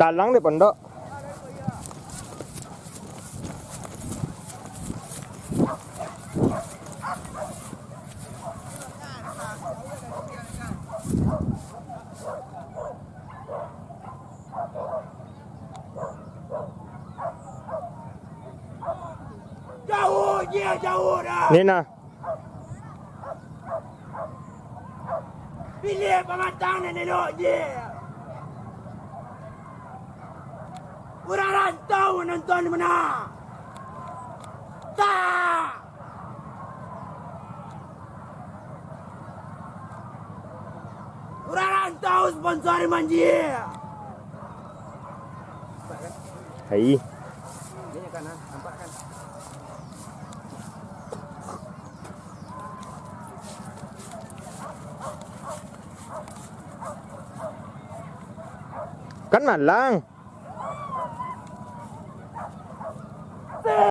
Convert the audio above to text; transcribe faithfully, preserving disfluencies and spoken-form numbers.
Talang di pondok. Jauah, jauah dah. Ni nah. Pilih pamatang nan elok je. Urang rantau manonton di mana? Tak! Urang rantau sponsor manjia. Hai. Kan malang.